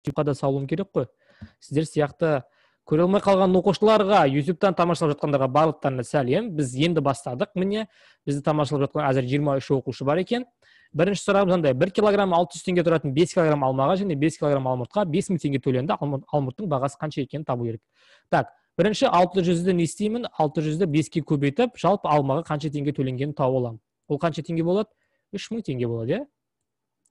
Ютубқа да салуым керек қой. Сіздер сияқты көре алмай қалған оқушыларға, Ютубтан тамашалап жатқандарға барлықтарына сәлем. Біз енді бастадық. Міне, бізді тамашалап жатқан әзір 23 оқушы бар екен. Бірінші сұрағымыз мынандай: 1 килограмм 600 теңге тұратын 5 килограмм алмаға және 5 килограмм алмұртқа 5000 теңге төленді. Алмұрттың бағасы қанша екенін табу керек. Так, бірінші 600-ді не істеймін? 600-ді 5-ке көбейтіп, жалпы алмаға қанша теңге төленгенін тауып аламын. Ол қанша теңге болады? 3000 теңге болады, иә?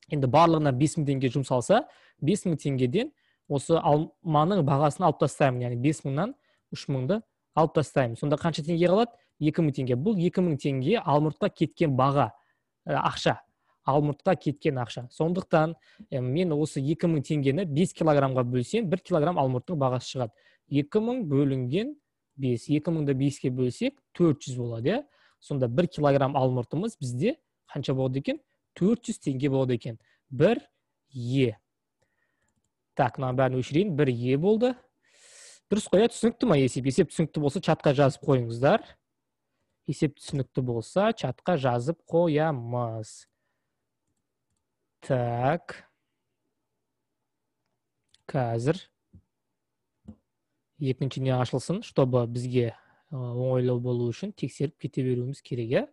Енді барлығына 5000 теңге жұмсалса, 5000 теңгеден осы алманың бағасын алып тастаймын. Яғни 5000-нан 3000-ды алып тастаймын. Сонда қанша теңге қалады? 2000 теңге. Бұл 2000 теңге алмұртқа кеткен баға, ақша. Алмұртқа кеткен ақша. Сондықтан мен осы 2000 теңгені 5 килограммға бөлсем, 1 килограмм алмұрттың бағасы шығады. 2000 бөлінген 5. 2000-ды 5-ке бөлсек, 400 болады, иә? Сонда 1 килограмм алмұртымыз бізде қанша болады екен? 400 теңге болады екен. 1 Е. Так, мынаның бәрін өшірейін. 1 Е болды. Дұрыс қой, түсінікті ма есеп? Есеп түсінікті болса, чатқа жазып қойыңыздар. Есеп түсінікті болса, чатқа жазып қоямыз. Так. Қазір екінші не ашылсын, чтобы бізге оңайлау болу үшін тексеріп кете беруіміз керек, иә?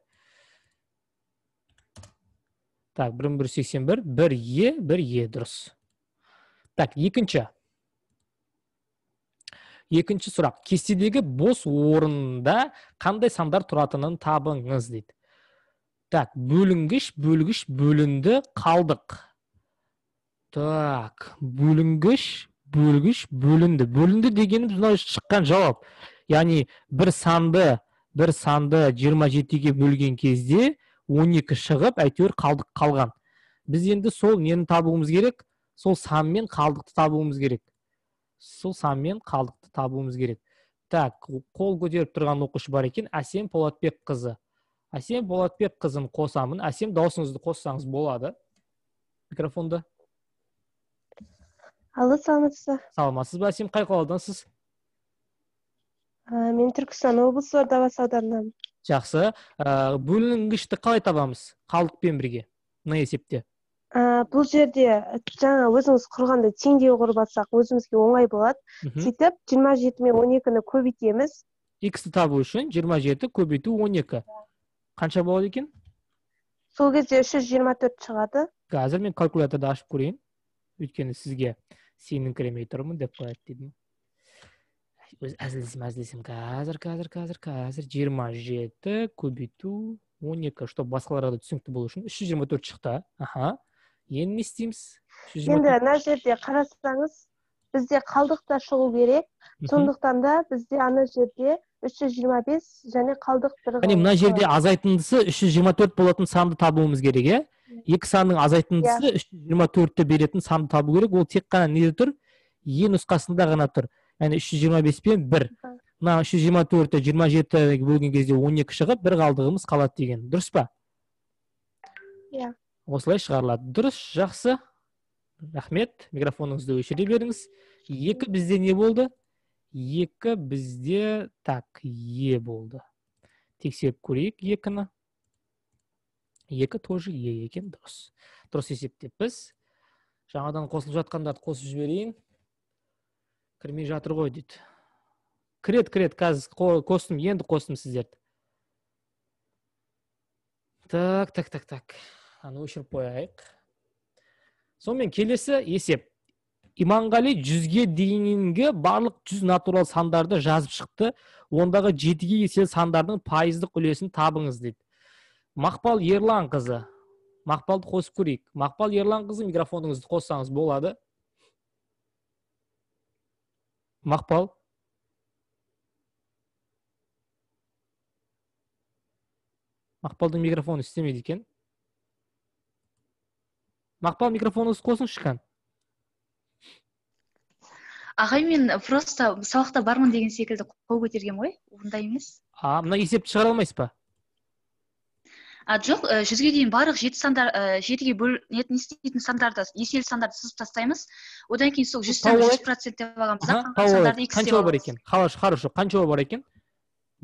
Так, 1181, 1 Е, 1 Е, дұрыс. Так, екінші. Екінші сұрақ. Кестедегі бос орында қандай сандар тұратынын табыңыз дейді. Так, бөлінгіш, бөлгіш, бөлінді, қалдық. Так, бөлінгіш, бөлгіш, бөлінді. Бөлінді дегеніміз мынау шыққан жауап. Яғни бір санды 27-ге бөлген кезде 12 шығып, әйтеуір қалдық қалған. Біз енді сол нені табуымыз керек? Сол санмен қалдықты табуымыз керек. Сол санмен қалдықты табуымыз керек. Так, қол көтеріп тұрған оқушы бар екен, Әсем Полатбек қызы. Әсем Полатбек қызын қосамын. Әсем, дауысыңызды қоссаңыз болады. Микрофонды. Алло, саламатсыз ба? Саламатсыз ба, Әсем? Қай қаладансыз? Мен Түркістан облысы Ордабасы ауданынанмын. Жақсы. Бөлінгішті қалай табамыз? Қалдықпен бірге. Мына есепте. Бұл жерде жаңа өзіңіз құрғанда теңдеу құрып алсақ, өзімізге оңай болады. Сөйтіп 27 мен 12-ні көбейтеміз. X-ті табу үшін 27 көбейту 12. Қанша болады екен? Сол кезде 324 шығады. Қазір мен калькуляторды ашып көрейін. Өйткені сізге сеніңкіремей тұрмын деп қояды дедім. Өз әзілдесем, қазір 27 көбейту 12, чтобы басқаларға да түсінікті болу үшін 324 шықты. Аха. Енді не істейміз? Енді ана жерде қарасаңыз, бізде қалдық та шығу керек. Сондықтан да бізде ана жерде 325 және қалдық бір. Яғни мына жерде азайтындысы 324 болатын санды табуымыз керек, иә? Екі санның азайтындысы 324-ті беретін санды табу керек. Ол тек қана неде тұр? Е нұсқасында ғана тұр. Яғни 325 пен 1. Мына 324-ті 27-ге бөлген кезде 12 шығып, бір қалдығымыз қалады деген. Дұрыс па? Иә. Осылай шығарылады. Дұрыс, жақсы. Рахмет. Микрофоныңызды өшіре беріңіз. 2 бізде не болды? 2 бізде, так, Е болды. Тексеріп көрейік 2-ні. 2 тоже Е екен, дұрыс. Дұрыс есептеппіз. Жаңадан қосылып жатқандарды қосып жіберейін. Кірмей жатыр ғой дейді. Кірет, қазір қостым, енді қостым сіздерді. Так. Аны өшіріп қояйық. Сонымен келесі есеп. Иманғали 100-ге дейінгі барлық 100 натурал сандарды жазып шықты. Ондағы 7-ге еселі сандардың пайыздық үлесін табыңыз дейді. Мақпал Ерлан қызы. Мақпалды қосып көрейік. Мақпал Ерлан қызы, микрофоныңызды қоссаңыз болады. Мақпал. Мақпалдың микрофоны істемейді екен. Мақпал, микрофоныңызды қосыңызшы кән. Ағай, мен просто сабақта бармын деген секілді қол көтерген ғой, ондай емес. Мына есепті шығара алмайсыз ба? Жоқ, 100-ге дейін барлық 7 сандар, 7-ге бөлінетін істейтін сандарды, еселі сандарды сызып тастаймыз. Одан кейін сол 100 санды 100% деп аламыз. Сандарды X деп қанша бар екен? Хорошо, қанша бар екен?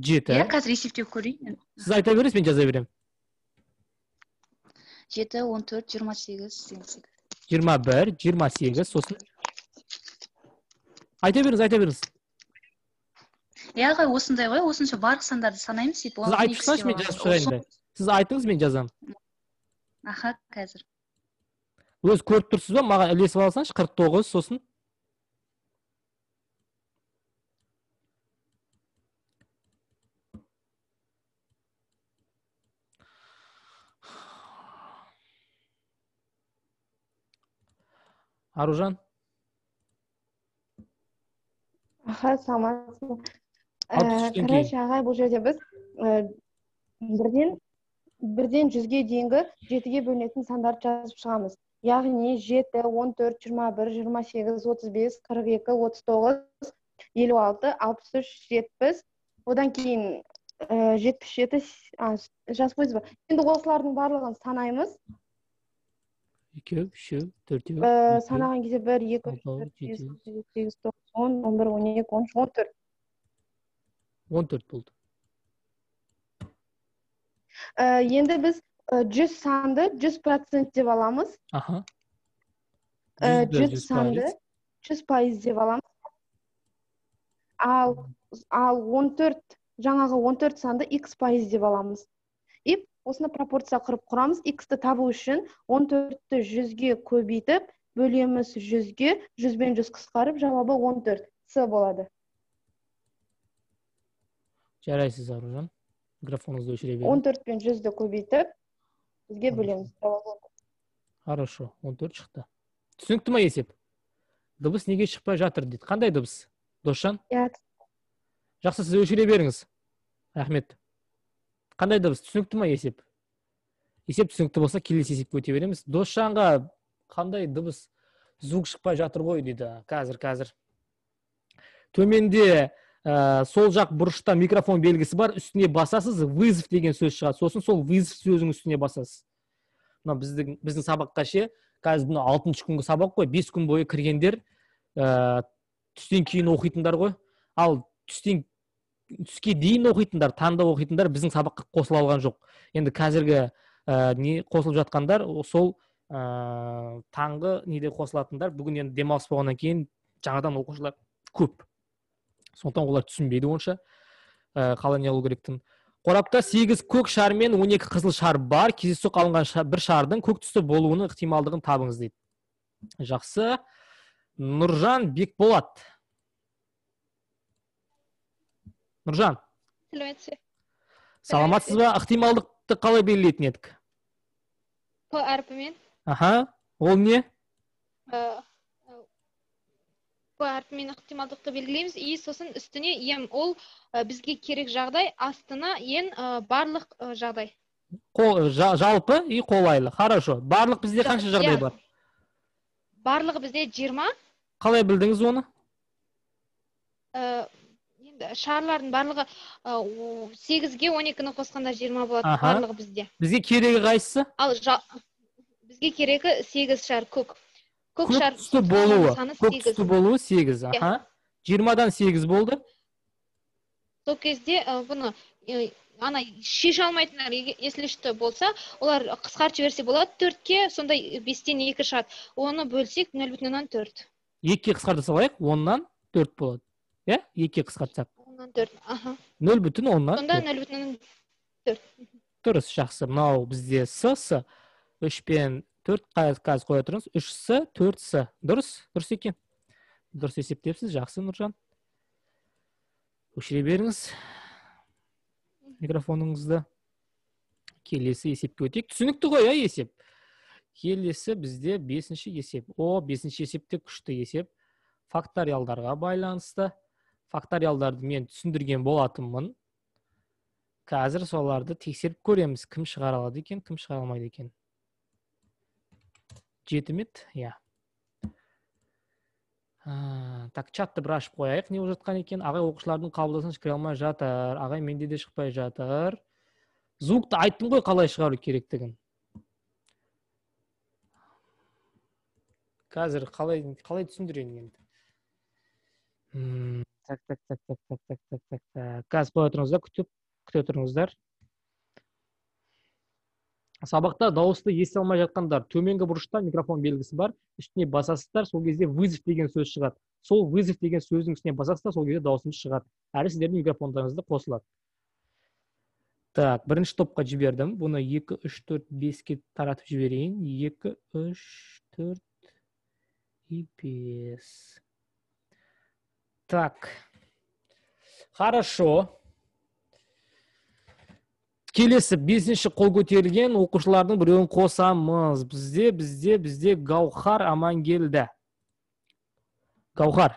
7. Иә, қазір есептеп көрейін. Сіз айта бересіз, мен жаза беремін. 7, 14, 28, 21, 28, сосын Айта беріңіз, айта беріңіз. Иә, ағай, осындай ғой, осынша барлық сандарды санаймыз сөйтіп. Сіз айтып шықсаңызшы, мен жазып шығайын да. Сіз айтыңыз, мен жазамын. Аха, қазір. Өз көріп тұрсыз ба? Маған ілесіп алсаңызшы, 49, сосын. Аружан? Аха, саламатсыз. Короче, ағай, бұл жерде біз бірден 100-ге дейінгі 7-ге бөлінетін сандарды жазып шығамыз. Яғни 7, 14, 21, 28, 35, 42, 39, 56, 63, 70, одан кейін 77, жазып қойдыңыз ба? Енді осылардың барлығын санаймыз. 2, 3, 4. Санаған кезде 1, 2, 3, 4, 5, 6, 7, 8, 9, 10, 11, 12, 13, 14. 14 болды. Енді біз 100 санды 100% деп аламыз. Аха. 100 санды 100% деп аламыз. Ал 14, жаңағы 14 санды x пайыз деп аламыз. И осыны пропорция құрып құрамыз. X-ті табу үшін 14-ті 100-ге көбейтіп, бөлеміз 100-ге, 100 бен 100 қысқарып, жауабы 14 С болады. Жарайсыз, Аружан. Микрофоныңызды өшіре беріңіз. 14 пен 100-ді көбейтіп, бізге бөлеміз. Хорошо, 14 шықты. Түсінікті ма есеп? Дыбыс неге шықпай жатыр дейді. Қандай дыбыс? Досжан? Иә. Жақсы, сіз өшіре беріңіз. Рахмет. Қандай дыбыс? Түсінікті ма есеп? Есеп түсінікті болса, келесі есепке өте береміз. Досжанға қандай дыбыс, звук шықпай жатыр ғой дейді. Қазір, қазір. Төменде сол жақ бұрышта микрофон белгісі бар, үстіне басасыз, вызов деген сөз шығады. Сосын сол вызов сөзінің үстіне басасыз. Мына біздің сабаққа ше, қазір мына 6-шы күнгі сабақ қой, 5 күн бойы кіргендер түстен кейін оқитындар ғой. Ал түске дейін оқитындар, таңда оқитындар біздің сабаққа қосыла алған жоқ. Енді қазіргі не қосылып жатқандар, сол таңғы неде қосылатындар, бүгін енді демалыс болғаннан кейін жаңадан оқушылар көп. Сондықтан олар түсінбейді онша қалай не алу керектігін. Қорапта 8 көк шар мен 12 қызыл шар бар. Кездейсоқ алынған бір шардың көк түсті болуының ықтималдығын табыңыз дейді. Жақсы. Нұржан Бекболат. Нұржан. Сәлеметсіз. Саламатсыз ба? Ықтималдықты қалай белгілейтін едік? П әрпімен. Аха, ол не? П әрпімен ықтималдықты белгілейміз, и сосын үстіне ем, ол бізге керек жағдай, астына ен барлық жағдай. Жалпы и қолайлы. Хорошо. Барлық бізде қанша жағдай бар? Барлығы бізде 20. Қалай білдіңіз оны? Енді шарлардың барлығы 8-ге 12-ні қосқанда 20 болады, барлығы бізде. Бізге керегі қайсысы? Ал бізге керегі 8 шар көк. Көк түсті болуы. Көк түсті болуы 8. Аха. 20-дан 8 болды. Сол кезде бұны ана шеше алмайтындар, если что болса, олар қысқартып жіберсе болады 4-ке, сонда 5-тен 2 шығады. Оны бөлсек 0,4. 2-ке қысқарта салайық, 10-нан 4 болады. Иә? 2-ке қысқартсақ. 10-нан 4. Аха. 0,4. Сонда 0,4. Дұрыс, жақсы. Мынау бізде С, С. 3 пен 4 қазір қоя тұрыңыз. 3С, 4С. Дұрыс? Дұрыс екен. Дұрыс есептепсіз. Жақсы, Нұржан. Өшіре беріңіз микрофоныңызды. Келесі есепке өтейік. Түсінікті ғой, есеп. Келесі бізде 5-ші есеп. О, 5-ші есепте күшті есеп. Факториалдарға байланысты. Факториалдарды мен түсіндірген болатынмын. Қазір соларды тексеріп көреміз. Кім шығара алады екен, кім шығара алмайды екен. 7 мет, иә. Так, чатты бір ашып қояйық, не болып жатқан екен. Ағай оқушылардың қабылдасына кіре алмай жатыр. Ағай менде де шықпай жатыр. Звукты айттым ғой қалай шығару керектігін. Қазір қалай түсіндірейін енді. Так, так, так, так, так, так, так, так, так. Қазір қоя тұрыңыздар, күте тұрыңыздар. Сабақта дауысты ести алмай жатқандар, төменгі бұрышта микрофон белгісі бар, үстіне басасыздар, сол кезде вызов деген сөз шығады. Сол вызов деген сөздің үстіне басасыз да, сол кезде дауысымыз шығады. Әрі сіздердің микрофондарыңыз да қосылады. Так, бірінші топқа жібердім. Бұны 2, 3, 4, 5-ке таратып жіберейін. 2, 3, 4 и 5. Так. Хорошо. Келесі 5-ші қол көтерілген оқушылардың біреуін қосамыз. Бізде Гаухар Амангелді. Гаухар,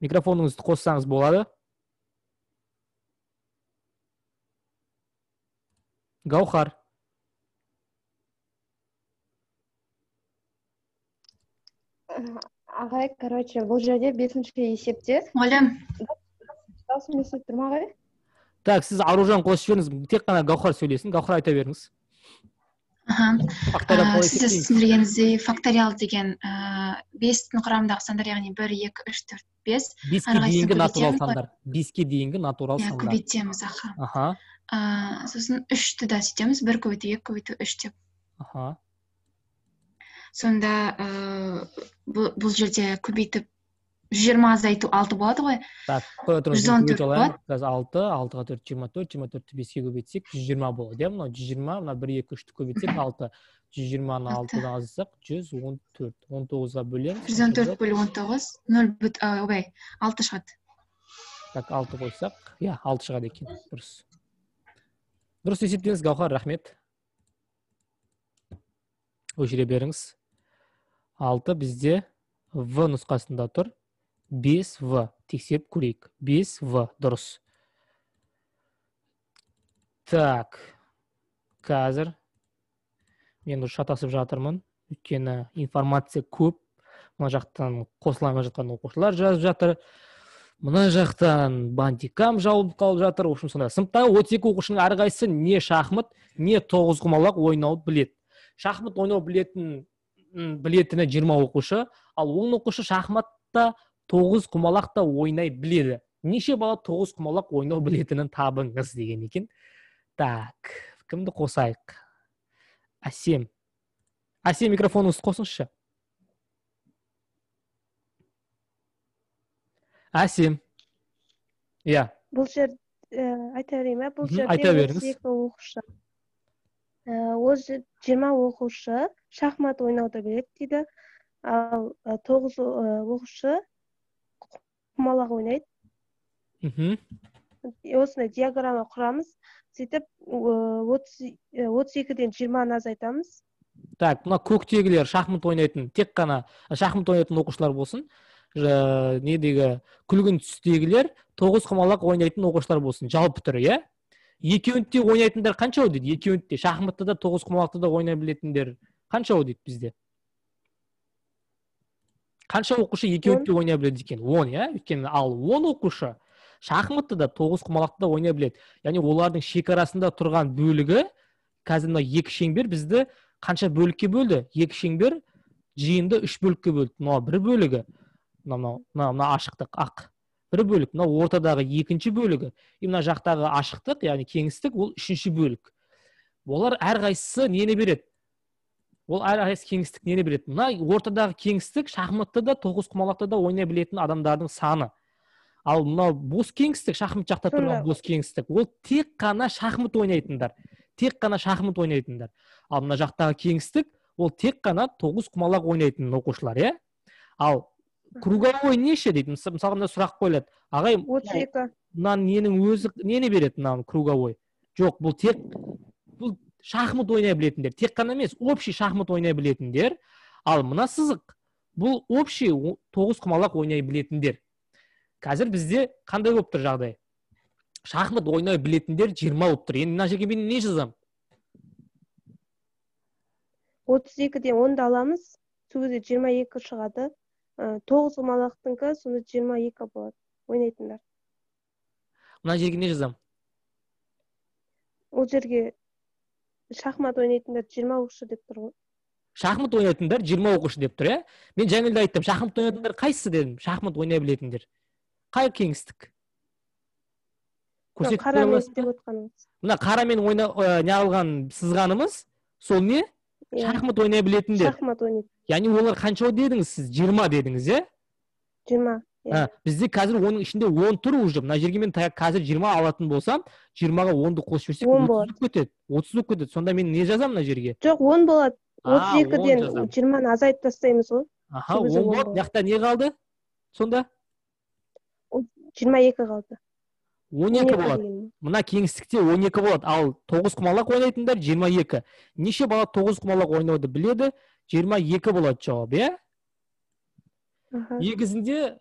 микрофоныңызды қоссаңыз болады. Гаухар. Ағай, короче, бұл жерде 5-ші есепте. Мұғалім. Дауысым естіліп тұр ма, ағай? Так, сіз Аружан қосып жіберіңіз, тек қана Гаухар сөйлесін. Гаухар, айта беріңіз. Сіз түсіндіргеніңіздей, факториал деген 5-тің құрамындағы сандар, яғни 1, 2, 3, 4, 5. 5-ке дейінгі натурал сандар. 5-ке дейінгі натурал сандар. Көбейтеміз, аха. Сосын 3-ті да сөйтеміз, 1 көбейту 2 көбейту 3 деп. Сонда бұл жерде көбейтіп 20 азайту 6 болады ғой. Так, қоя тұрыңыз, 114 болады. Қазір 6, 6-ға 4, 24, 24-ті 5-ке көбейтсек 120 болады. Иә, мынау 120, мына 1, 2, 3-ті көбейтсек 6. 120-ны 6-дан азайтсақ 114. 19-ға бөлеміз. 114 бөлу 19, 0, 6 шығады. Так, 6 қойсақ, иә, 6 шығады екен. Дұрыс. Дұрыс есептеңіз, Гаухар, рахмет. Өшіре беріңіз. 6 бізде В нұсқасында тұр. 5В. Тексеріп көрейік. 5В. Дұрыс. Так. Қазір мен шатасып жатырмын. Өйткені информация көп. Мына жақтан қосыла алмай жатқан оқушылар жазып жатыр. Мына жақтан бантикам жауып қалып жатыр. В общем, сондай. Сыныптағы 32 оқушының әрқайсысы не шахмат, не тоғызқұмалақ ойнауды біледі. Шахмат ойнау білетіні 20 оқушы, ал 10 оқушы шахматта тоғызқұмалақ та ойнай біледі. Неше бала тоғызқұмалақ ойнау білетінін табыңыз деген екен. Так, кімді қосайық? Әсем. Әсем, микрофоныңызды қосыңызшы. Әсем. Иә. Бұл жер айта берейін бе? Бұл жерде 32 оқушы. 20 оқушы шахмат ойнауды біледі дейді. Ал 9 оқушы құмалақ ойнайды. Осындай диаграмма құрамыз. Сөйтіп 32-ден 20-ны азайтамыз. Так, мына көктегілер шахмат ойнайтын, тек қана шахмат ойнайтын оқушылар болсын. Недегі күлгін түстегілер тоғызқұмалақ ойнайтын оқушылар болсын. Жалпы түрі, иә? Екеуінде де ойнайтындар қанша дейді? Екеуінде де шахматты да тоғызқұмалақты да ойнай білетіндер қанша дейді бізде? Қанша оқушы екеуінде де ойнай біледі екен? 10, иә? Өйткені ал 10 оқушы шахматты да тоғызқұмалақты да ойнай біледі. Яғни олардың шекарасында тұрған бөлігі, қазір мына екі шеңбер бізді қанша бөлікке бөлді? Екі шеңбер жиынды 3 бөлікке бөлді. Мынау бір бөлігі, мына ашықтық ақ. Бір бөлік, мына ортадағы екінші бөлігі, и мына жақтағы ашықтық, яғни кеңістік, ол үшінші бөлік. Олар әрқайсысы нені береді? Ол әрқайсысы кеңістік нені береді? Мына ортадағы кеңістік шахматты да тоғызқұмалақты да ойнай білетін адамдардың саны. Ал мынау бос кеңістік, шахмат жақта тұрған бос кеңістік, ол тек қана шахмат ойнайтындар. Тек қана шахмат ойнайтындар. Ал мына жақтағы кеңістік, ол тек қана тоғызқұмалақ ойнайтын оқушылар, иә? Ал круговой неше дейді? Мысалға мына сұрақ қойылады. Ағай, 32. Мына ненің өзі нені береді мына круговой? Жоқ, бұл тек бұл шахмат ойнай білетіндер, тек қана емес, общий шахмат ойнай білетіндер. Ал мына сызық бұл общий тоғызқұмалақ ойнай білетіндер. Қазір бізде қандай болып тұр жағдай? Шахмат ойнай білетіндер 20 болып тұр. Енді мына жерге мен не жазамын? 32-ден 10-ды аламыз. Сол кезде 22 шығады. Тоғызқұмалақтыңкі сонда 22 болады ойнайтындар. Мына жерге не жазамын? Ол жерге шахмат ойнайтындар 20 оқушы деп тұр ғой. Шахмат ойнайтындар 20 оқушы деп тұр, иә? Мен жаңылда айттым, шахмат ойнайтындар қайсысы дедім? Шахмат ойнай білетіндер. Қай кеңістік? Көрсетіп бере аласыз ба? Мына қарамен неғылған сызғанымыз сол не? Шахмат ойнай білетіндер. Шахмат ойнайды. Яғни олар қанша дедіңіз сіз? 20 дедіңіз, иә? 20, Бізде қазір оның ішінде 10 тұр уже. Мына жерге мен қазір 20 алатын болсам, 20-ға 10-ды қосып жіберсек, 30 болып кетеді. 30 болып кетеді. Сонда мен не жазамын мына жерге? Жоқ, 10 болады. 32-ден 20-ны азайтып тастаймыз ғой. Аха, 10 болады. Мына жақта не қалды? Сонда? 22 қалды. 12 болады. Мына кеңістікте 12 болады. Ал 9 құмалақ ойнайтындар 22. Неше бала 9 құмалақ ойнауды біледі? 22 болады жауап, иә? Негізінде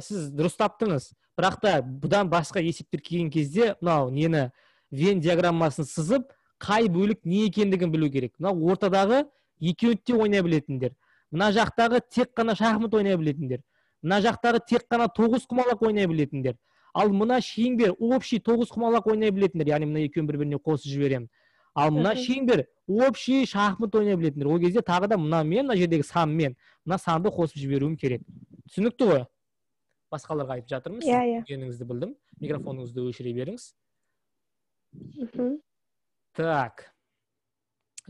сіз дұрыс таптыңыз. Бірақ та бұдан басқа есептер келген кезде мынау нені Венн диаграммасын сызып, қай бөлік не екендігін білу керек. Мынау ортадағы екеуін де ойнай білетіндер. Мына жақтағы тек қана шахмат ойнай білетіндер. Мына жақтағы тек қана 9 құмалақ ойнай білетіндер. Ал мына шеңбер общий 9 құмалақ ойнай білетіндер, яғни мына екеуін бір-біріне қосып жіберемін. Ал мына шеңбер общий шахмат ойнай білетіндер. Ол кезде тағы да мына мен, мына жердегі санмен, мына санды қосып жіберуім керек. Түсінікті ғой? Басқаларға айтып жатырмыз. Иә, иә. Түсінгеніңізді білдім. Микрофоныңызды өшіре беріңіз. Так.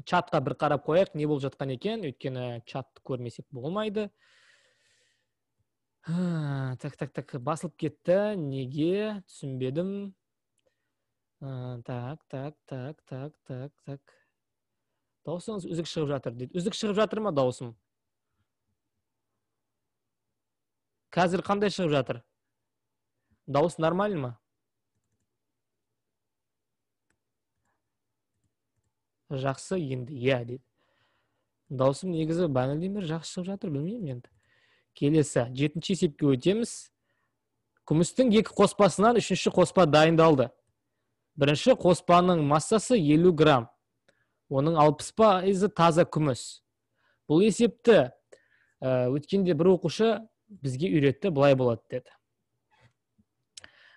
Чатқа бір қарап қояйық, не болып жатқан екен? Өйткені чатты көрмесек болмайды. Так, так, так, басылып кетті. Неге? Түсінбедім. Так, так, так, так, так, так. Дауысыңыз үзік шығып жатыр дейді. Үзік шығып жатыр ма дауысым? Қазір қандай шығып жатыр? Дауыс нормально ма? Жақсы енді, иә дейді. Дауысым негізі бағанадан бері жақсы шығып жатыр, білмеймін енді. Келесі, 7-ші есепке өтеміз. Күмістің 2 қоспасынан 3-ші қоспа дайындалды. Бірінші қоспаның массасы 50 грамм. Оның 60% таза күміс. Бұл есепті өткенде бір оқушы бізге үйретті, былай болады деді.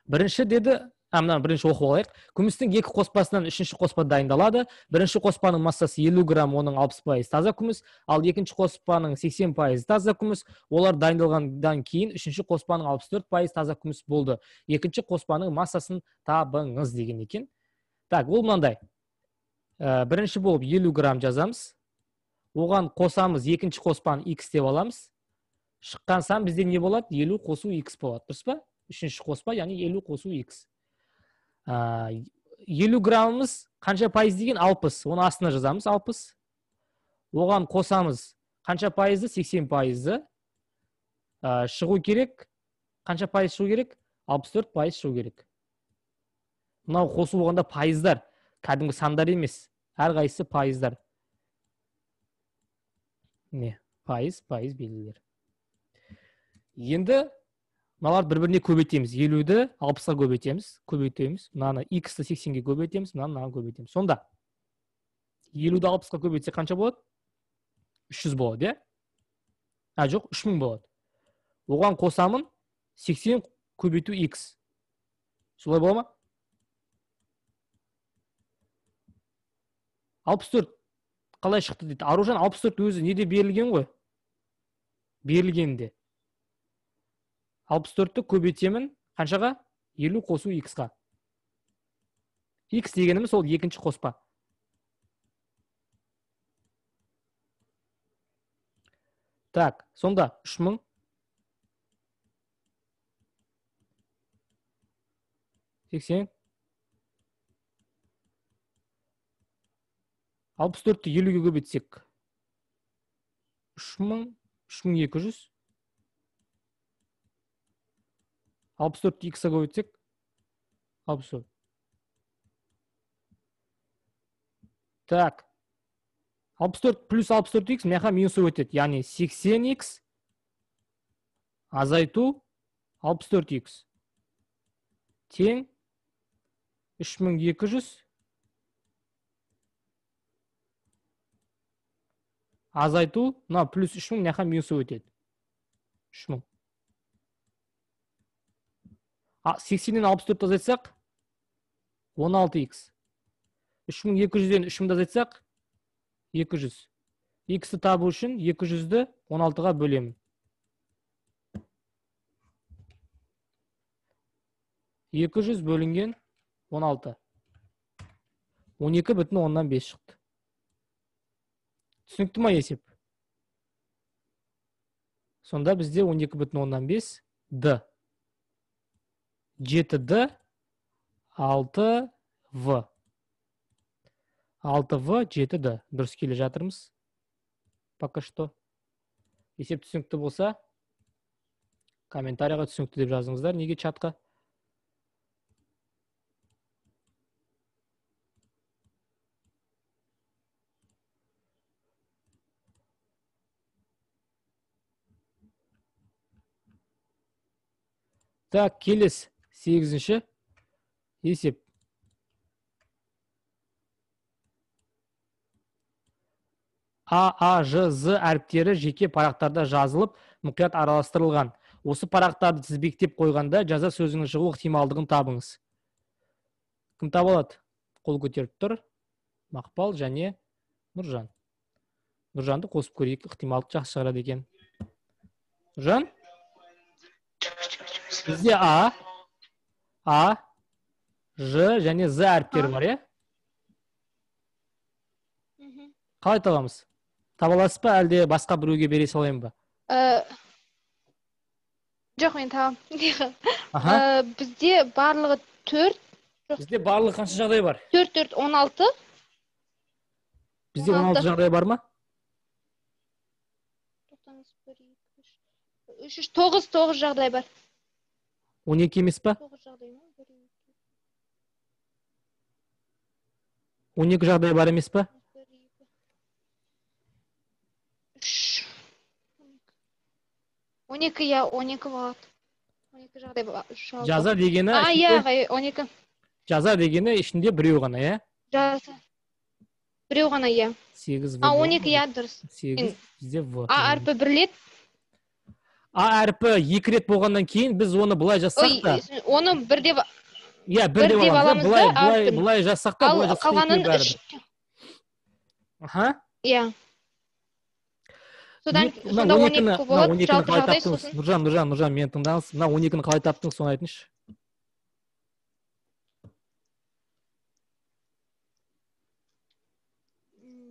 Бірінші деді, мына бірінші оқып алайық. Күмістің 2 қоспасынан 3-ші қоспа дайындалады. Бірінші қоспаның массасы 50 грамм, оның 60% таза күміс, ал екінші қоспаның 80% таза күміс. Олар дайындалғандан кейін 3-ші қоспаның 64% таза күміс болды. Екінші қоспаның массасын табыңыз деген екен. Так, ол мынандай. Бірінші болып 50 грамм жазамыз. Оған қосамыз, екінші қоспаны x деп аламыз. Шыққан сан бізде не болады? 50 қосу x болады. Дұрыс па? 3-ші қоспа, яғни 50 қосу x. 50 граммымыз қанша пайыз деген? 60. Оны астына жазамыз, 60. Оған қосамыз қанша пайызды? 80 пайызды. Шығу керек. Қанша пайыз шығу керек? 64% шығу керек. Мынау қосу болғанда пайыздар, кәдімгі сандар емес. Әрқайсысы пайыздар. Не, пайыз, пайыз белгілер. Енді мыналарды бір-біріне көбейтеміз. 50-ді 60-қа көбейтеміз, көбейтеміз. Мынаны x-ті 80-ге көбейтеміз, мынаны мынаған көбейтеміз. Сонда 50-ді 60-қа көбейтсек қанша болады? 300 болады, иә? А, жоқ, 3000 болады. Оған қосамын 80 көбейту x. Солай бола ма? 64 қалай шықты дейді. Аружан, 64 өзі неде берілген ғой? Берілгенде. 64-ті көбейтемін қаншаға? 50 қосу x-қа. X дегеніміз ол екінші қоспа. Так, сонда 3000 80 64-ті 50-ге көбейтсек 3000, 3200. 64-ті x-ға көбейтсек 64. Так, 64 плюс 64x мына жаққа минус өтеді. Яғни 80x азайту 64x тең 3200 азайту мына плюс 3000 мына жаққа минус өтеді. 3000. 80-нен 64-ті азайтсақ 16x. 3200-ден 3000-ді азайтсақ 200. X-ті табу үшін 200-ді 16-ға бөлемін. 200 бөлінген 16. 12,5 шықты. Түсінікті ма есеп? Сонда бізде 12,5 Д. 7 Д, 6 В. 6 В, 7 Д. Дұрыс келе жатырмыз. Пока что. Есеп түсінікті болса, комментарийға түсінікті деп жазыңыздар. Неге чатқа? Так, келесі 8-ші есеп. А, А, Ж, З әріптері жеке парақтарда жазылып, мұқият араластырылған. Осы парақтарды тізбектеп қойғанда жаза сөзінің шығу ықтималдығын табыңыз. Кім таба алады? Қол көтеріп тұр. Мақпал және Нұржан. Нұржанды қосып көрейік, ықтималдық жақсы шығарады екен. Нұржан? Бізде А, А, Ж және З әріптері бар, иә? Қалай табамыз? Таба аласыз ба, әлде басқа біреуге бере салайын ба? Жоқ, мен табамын. Бізде барлығы 4. Бізде барлығы қанша жағдай бар? 4, 4, 16. Бізде 16 жағдай бар ма? 3, 9, 9 жағдай бар. 12 емес па? 12 жағдай бар емес па? 12, иә, 12 болады. 12 жағдай бар. Жаза дегені... А, иә, 12. Жаза дегені ішінде біреу ғана, иә? Жаза. Біреу ғана, иә. 8 В. А, 12, иә, дұрыс. 8, бізде В. А әрпі бір рет. А әрпі екі рет болғаннан кейін біз оны былай жазсақ та... Оны бір деп... Иә, бір деп аламыз да. Былай жазсақ та, былай жазсақ та. Қалғанын үш. Аха. Иә. Содан сонда 12 болады, жалпы жағдай сосын. Нұржан, Нұржан, Нұржан, мені тыңдаңыз. Мына 12-ні қалай таптыңыз, соны айтыңызшы.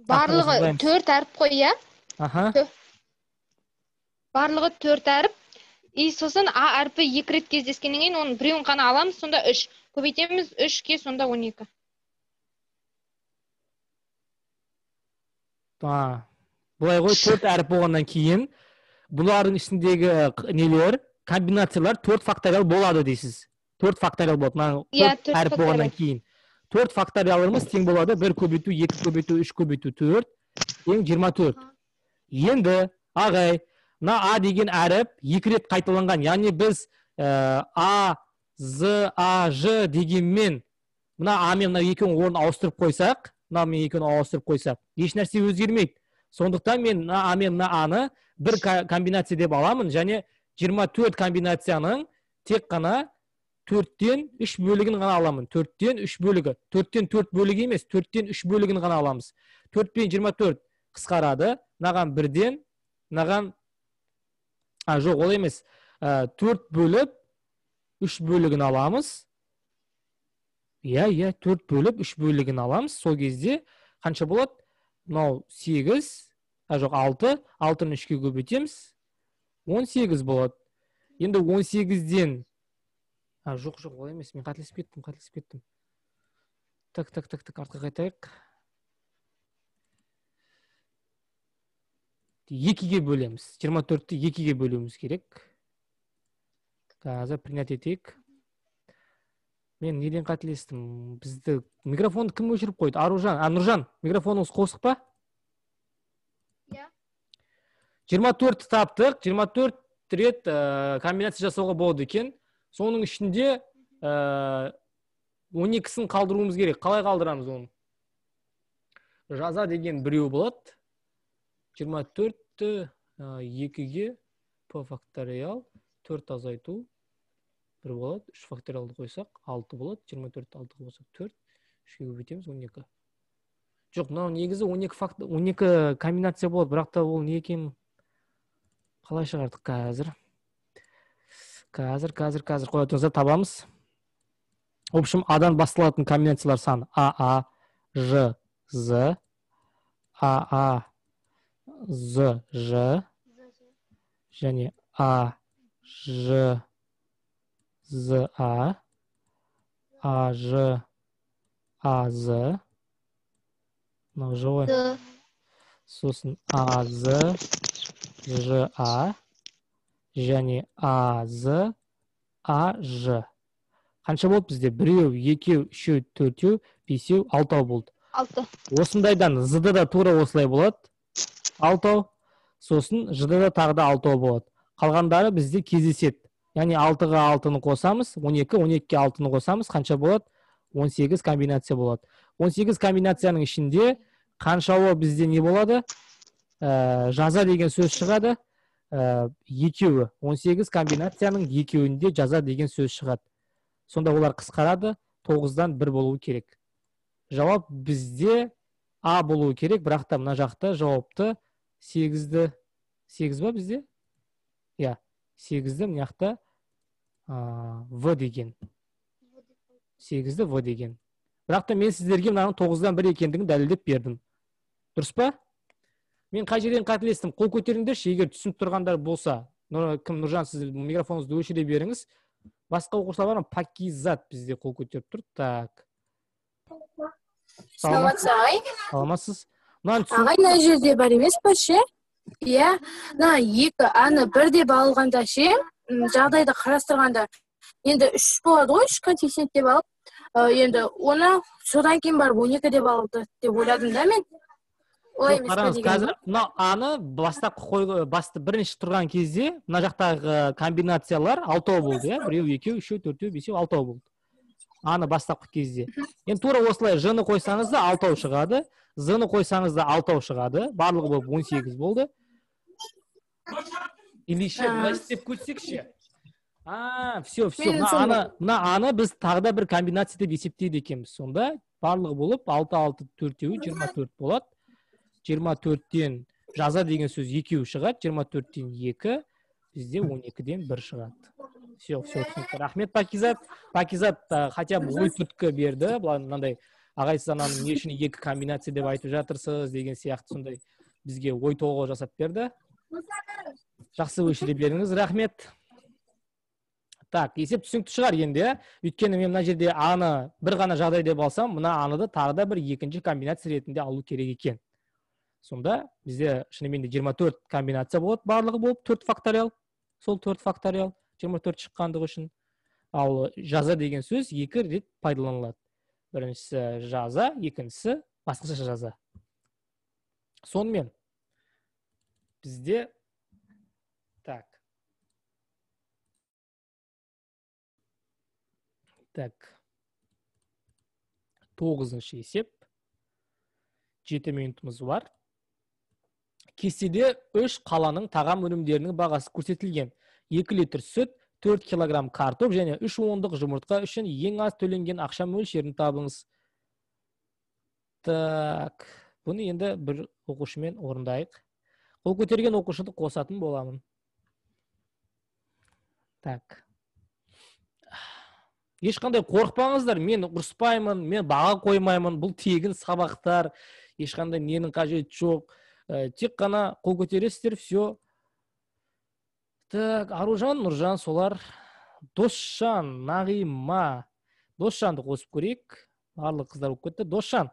Барлығы 4 әріп қой, иә? Аха. Барлығы 4 әріп. И сосын А әрпі 2 рет кездескеннен кейін оның біреуін ғана аламыз, сонда 3. Көбейтеміз 3-ке, сонда 12. Былай ғой, 4 әріп болғаннан кейін бұлардың ішіндегі нелер, комбинациялар 4 факториал болады дейсіз. 4 факториал болады. Мына 4 әріп болғаннан кейін 4 факториалымыз тең болады. 1 көбейту, 2 көбейту, 3 көбейту, 4 тең 24. Енді, ағай, мына А деген әріп 2 рет қайталанған. Яғни біз А, З, А, Ж дегенмен мына А мен мына екеуінің орнын ауыстырып қойсақ, мына мен екеуін ауыстырып қойсақ, еш нәрсе өзгермейді. Сондықтан мен мына А мен мына А-ны бір комбинация деп аламын және 24 комбинацияның тек қана 4-тен 3 бөлігін ғана аламын. 4-тен 3 бөлігі. 4-тен 4 бөлігі емес, 4-тен 3 бөлігін ғана аламыз. 4 пен 24 қысқарады. Мынаған 1-ден, мынаған жоқ, ол емес. 4 бөліп 3 бөлігін аламыз. Иә, иә, 4 бөліп 3 бөлігін аламыз. Сол кезде қанша болады? Мынау 8, жоқ 6, 6-ны 3-ке көбейтеміз, 18 болады. Енді 18-ден, жоқ, жоқ, олай емес, мен қателесіп кеттім, Так, так, так, так, артқа қайтайық. 2-ге бөлеміз. 24-ті 2-ге бөлуіміз керек. Қазір принять етейік. Мен неден қателестім? Бізді микрофонды кім өшіріп қойды? Аружан, Нұржан, микрофоныңыз қосық па? Иә. 24 таптық, 24 рет комбинация жасауға болады екен. Соның ішінде 12-сін қалдыруымыз керек. Қалай қалдырамыз оны? Жаза деген біреу болады. 24-ті 2-ге п факториал 4 азайту 1 болады. 3 факториалды қойсақ 6 болады. 24-ті 6-ға қойсақ 4. 3-ге көбейтеміз 12. Жоқ, мынау негізі 12 комбинация болады, бірақ та ол не екенін қалай шығардық қазір? Қазір қоя тұрыңыздар, табамыз. В общем, А-дан басталатын комбинациялар саны А, А, Ж, З, А, А, З, Ж және А, Ж, З, А, А, Ж, А, З. Мынау Ж ғой. Сосын А, З, Ж, А және А, З, А, Ж. Қанша болды бізде? 1, 2, 3, 4, 5, 6 болды. 6. Осындайдан З-да да тура осылай болады. 6. Сосын Ж-да да тағы да 6 болады. Қалғандары бізде кездеседі. Яғни 6-ға 6-ны қосамыз, 12, 12-ге 6-ны қосамыз, қанша болады? 18 комбинация болады. 18 комбинацияның ішінде қаншауы бізде не болады? Жаза деген сөз шығады. Екеуі. 18 комбинацияның екеуінде жаза деген сөз шығады. Сонда олар қысқарады, 9-дан 1 болуы керек. Жауап бізде А болуы керек, бірақ та мына жақта жауапты 8-ді, 8 ба бізде? Иә, 8-ді мына жақта В деген. 8-ді В деген. Бірақ та мен сіздерге мынаның 9-дан 1 екендігін дәлелдеп бердім. Дұрыс па? Мен қай жерден қателестім? Қол көтеріңдерші, егер түсініп тұрғандар болса. Кім, Нұржан, сіз микрофоныңызды өшіре беріңіз. Басқа оқушылар бар ма? Пакизат бізде қол көтеріп тұр. Так. Саламатсыз, ағай. Саламатсыз. Ағай, мына жерде бар емес па ше? Иә, мына 2 аны 1 деп алғанда ше, жағдайды қарастырғанда енді 3 болады ғой, 3 коэффициент деп алып, енді оны содан кейін барып 12 деп алды деп ойладым да мен. Олай емес Қараңыз, қазір мына аны бастапқы басты бірінші тұрған кезде мына жақтағы комбинациялар 6 болды, иә? 1, 2, 3, 4, 5, 6 болды. Аны бастапқы кезде. Енді тура осылай Ж-ны қойсаңыз да 6 шығады, З-ны қойсаңыз да 6 шығады. Барлығы болып 18 болды. Или ше, былай істеп көрсекші. Все, все. Мына аны біз тағы да бір комбинация деп есептейді екенбіз. Сонда барлығы болып 6, 6, 4, 24 болады. 24-тен жаза деген сөз 2 шығады, 24-тен 2, бізде 12-ден 1 шығады. Все, все, түсінікті. Рахмет, Пакизат. Пакизат хотя бы ой түрткі берді. Былай мынандай, ағай, сіз ананың не үшін 2 комбинация деп айтып жатырсыз деген сияқты сондай бізге ой толғау жасап берді. Жақсы өшіре беріңіз, рахмет. Так, есеп түсінікті шығар енді, иә? Өйткені мен мына жерде аны бір ғана жағдай деп алсам, мына аны да тағы да бір екінші комбинация ретінде алу керек екен. Сонда бізде шынымен де 24 комбинация болады, барлығы болып 4 факториал. Сол 4 факториал 24 шыққандығы үшін. Ал жаза деген сөз 2 рет пайдаланылады. Біріншісі жаза, екіншісі басқаша жаза. Сонымен бізде так. Так. 9-шы есеп. 7 минутымыз бар. Кестеде 3 қаланың тағам өнімдерінің бағасы көрсетілген. 2 литр сүт, 4 килограмм картоп және 3 ондық жұмыртқа үшін ең аз төленген ақша мөлшерін табыңыз. Так, бұны енді бір оқушымен орындайық. Қол көтерген оқушыны қосатын боламын. Так. Ешқандай қорықпаңыздар, мен ұрыспаймын, мен баға қоймаймын, бұл тегін сабақтар, ешқандай ненің қажеті жоқ. Тек қана қол көтересіздер, все. Так, Аружан, Нұржан, солар. Досжан, Нағима. Досжанды қосып көрейік. Барлық қыздар болып кетті. Досжан.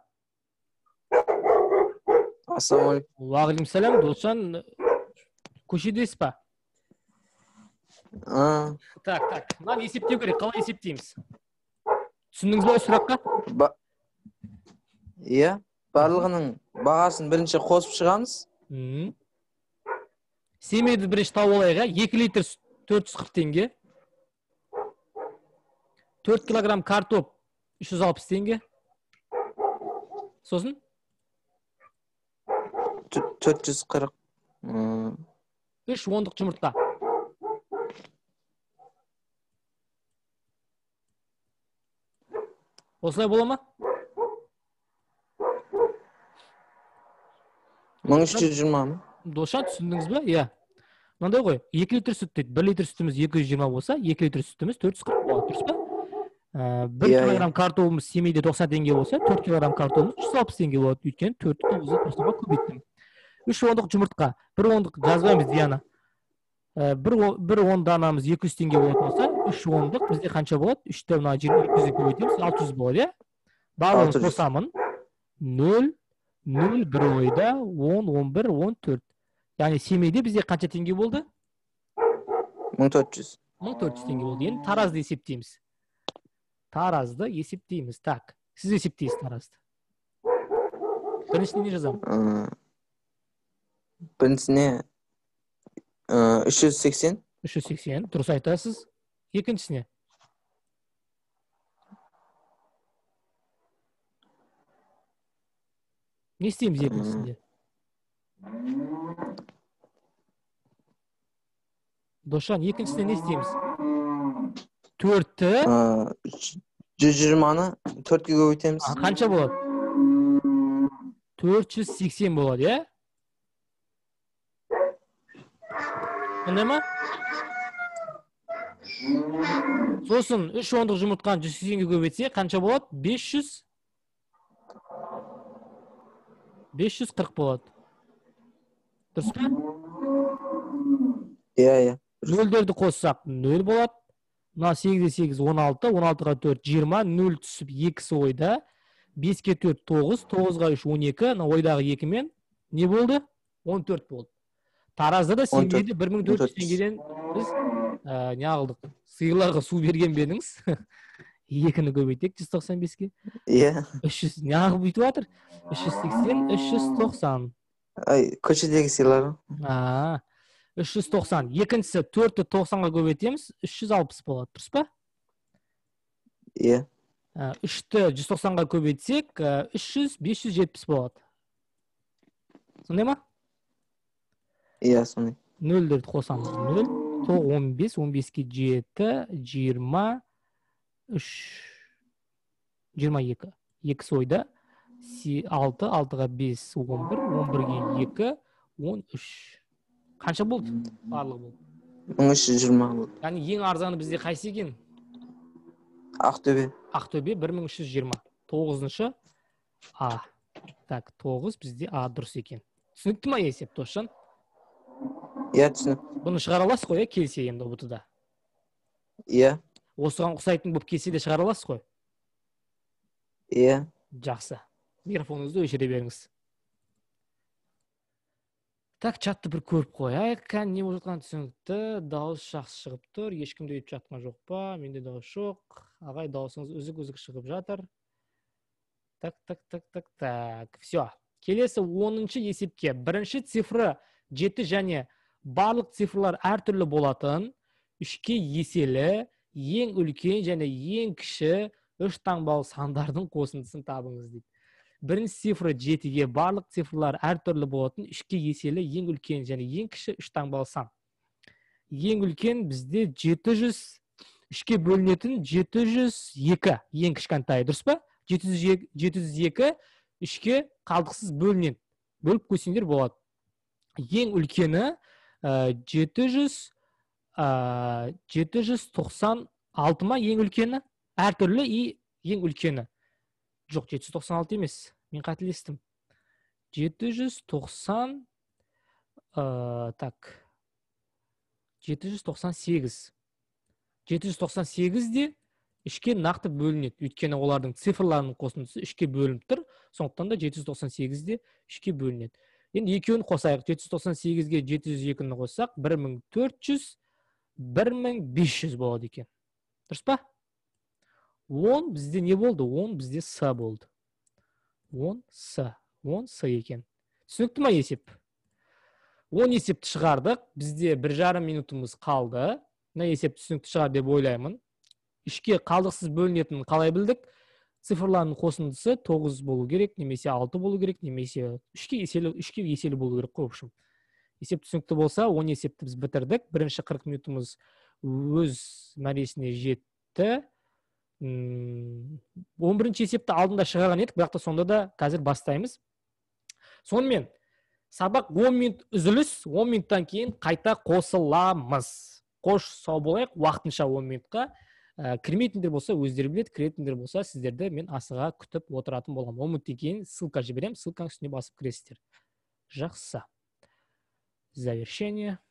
Ассалаумағалейкум. Уағалейкум. Досжан, көшедесіз ба? Так, так. Мынаны есептеу керек. Қалай есептейміз? Түсіндіңіз бе сұраққа? Иә, барлығының бағасын бірінші қосып шығамыз. Семейді бірінші тауып алайық, 2 литр 440 теңге. 4 килограмм картоп 360 теңге. Сосын? 440. 3 ондық жұмыртқа. Осылай бола ма? 1320 ма? Досжан, түсіндіңіз бе? Иә. Мынандай ғой, 2 литр сүт дейді. 1 литр сүтіміз 220 болса, 2 литр сүтіміз 440 болады, дұрыс па? 1 килограмм картобымыз Семейде 90 теңге болса, 4 килограмм картобымыз 160 теңге болады. Өйткені 4-ті 9-ды 90-ға көбейттім. 3 ондық жұмыртқа, 1 ондық жазбаймыз, Диана. Бір он данамыз 200 теңге болатын болса, 3 ондық бізде қанша болады? 3-ті мына 200-ге көбейтеміз, 600 болады, иә? Барлығын қосамын. 0, 0, 1 ойда, 10, 11, 14. Яғни Семейде бізде қанша теңге болды? 1400. 1400 теңге болды. Енді таразды есептейміз. Таразды есептейміз. Так, сіз есептейсіз таразды. Біріншісіне не жазамын? Біріншісіне 380. 380, дұрыс айтасыз. Екіншісіне? Не істейміз екіншісінде? Досжан, екіншісіне не істейміз? 4-ті 120-ны 4-ке көбейтеміз. Қанша болады? 480 болады, иә? Сондай ма? Сосын 3 ондық жұмыртқаны 180-ге көбейтсе, қанша болады? 500 540 болады. Дұрыс па? Иә, иә. Нөлдерді қоссақ 0 болады. Мына 8-ге 8 16, 16-ға 4 20, 0 түсіп 2-сі ойда. 5-ге 4 9, 9-ға 3 12, мына ойдағы 2-мен не болды? 14 болды. Таразда да Семейде 1400 теңгеден біз не алдық? Сиырларға су берген бе едіңіз? 2-ні көбейтек 195-ке. Иә. 300 неғып бүйтіп жатыр? 380, 390. Ай, көшедегі сиырлар. 390. Екіншісі 4-ті 90-ға көбейтеміз, 360 болады, дұрыс па? Иә. 3-ті 190-ға көбейтсек, 300, 570 болады. Сондай ма? Иә, сондай. 0-ді қосамыз. 0, 9, 15, 15-ке 7, 23, 22. 2 ойда. 6, 6-ға 5, 11, 11-ге 2, 13. Қанша болды? Барлығы болды. 1320 болды. Яғни ең арзаны бізде қайсы екен? Ақтөбе. Ақтөбе 1320. 9-шы А. Так, 9 бізде А дұрыс екен. Түсінікті ма есеп, Досжан? Иә, түсінікті. Бұны шығара аласыз ғой, келсе енді ұбт-да? Иә. Осыған ұқсайтын болып келсе де шығара аласыз ғой? Иә. Жақсы. Микрофоныңызды өшіре беріңіз. Так, чатты бір көріп қояйық. Кән не болып жатқаны түсінікті. Дауыс жақсы шығып тұр. Ешкім де өйтіп жатқан жоқ па? Менде дауыс жоқ. Ағай, дауысыңыз үзік-үзік шығып жатыр. Так, так, так, так, так. Все. Келесі 10-шы есепке. Бірінші цифры 7 және барлық цифрлар әртүрлі болатын 3-ке еселі, ең үлкен және ең кіші 3 таңбалы сандардың қосындысын табыңыз дейді. Бірінші цифры 7-ге, барлық цифрлар әртүрлі болатын 3-ке еселі, ең үлкен және ең кіші 3 таңбалы сан. Ең үлкен бізде 700, 3-ке бөлінетін 702, ең кішкентайы, дұрыс па? 702 3-ке қалдықсыз бөлінеді. Бөліп көрсеңдер болады. Ең үлкені 796 ма ең үлкені? Әртүрлі и ең үлкені. Жоқ, 796 емес. Мен қателестім. 790, так. 798. 798 де 3-ке нақты бөлінеді. Өйткені олардың цифрларының қосындысы 3-ке бөлініп тұр. Сондықтан да 798 де 3-ке бөлінеді. Енді екеуін қосайық. 798-ге 702-ні қоссақ, 1400, 1500 болады екен. Дұрыс па? 10 бізде не болды? 10 бізде С болды. 10 С. 10 С екен. Түсінікті ма есеп? 10 есепті шығардық. Бізде 1,5 минутымыз қалды. Мына есеп түсінікті шығар деп ойлаймын. 3-ке қалдықсыз бөлінетінін қалай білдік? Цифрлардың қосындысы 9 болу керек, немесе 6 болу керек, немесе 3-ке еселі болу керек қой, в общем. Есеп түсінікті болса, 10 есепті біз бітірдік. Бірінші 40 минутымыз өз мәресіне жетті. 11-ші есепті алдында шығарған едік, бірақ та сонда да қазір бастаймыз. Сонымен, сабақ 10 минут үзіліс, 10 минуттан кейін қайта қосыламыз. Қош, сау болайық, уақытынша 10 минутқа. Кірмейтіндер болса, өздері біледі, кіретіндер болса, сіздерді мен асыға күтіп отыратын боламын. 10 минуттан кейін ссылка жіберемін, ссылканың үстіне басып кіресіздер. Жақсы. Завершение.